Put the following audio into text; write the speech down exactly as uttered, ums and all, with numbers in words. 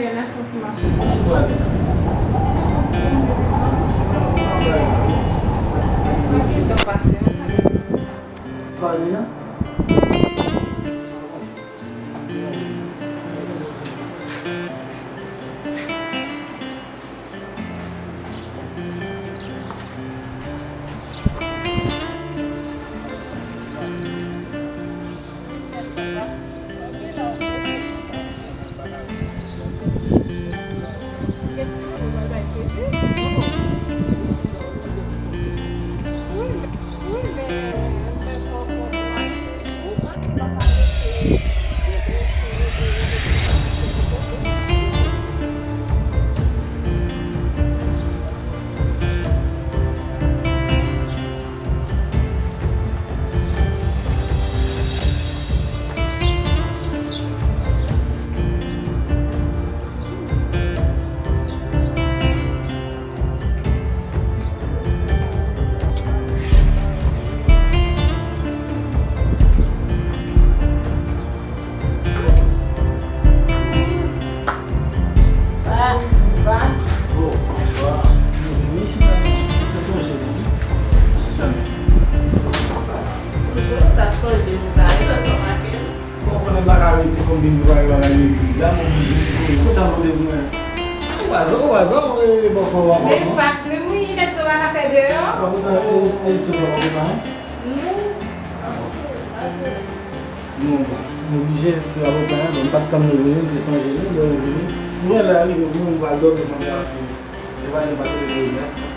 Lè fè ti mache. Mwen pral. Lè fè ti pwomne devan. Mwen pral la wi. Mwen gentan pase, mwen pral. Pral deja? Bas, bas. Oh, bonswa. Nou vini chita non. Se sonje nou wi. Chita non. Bas. Sou tou nou t ap sonje nou la, e nan sa make m. Bon, konnen m pa ka rete, fò m vin prepare bagay legliz la, m oblije konnen. Kontan nou de mwen. Ou pa zan, ou pa zan, ou e bò fò w ankò non. Men nou pa swiv wi, nèt ou pa ka fè deyò. Bon, kontan, e, e, sou fò w kontan, hein? Non. Ah bon. Non, bon, m oblije fè avoka a, bon, m pa t konn nou vini, m te sonje nou, lè nou vini. Nou wè lè a rive pou nou, nou pral dòmi kounye a, paske depa depa te leve bonè.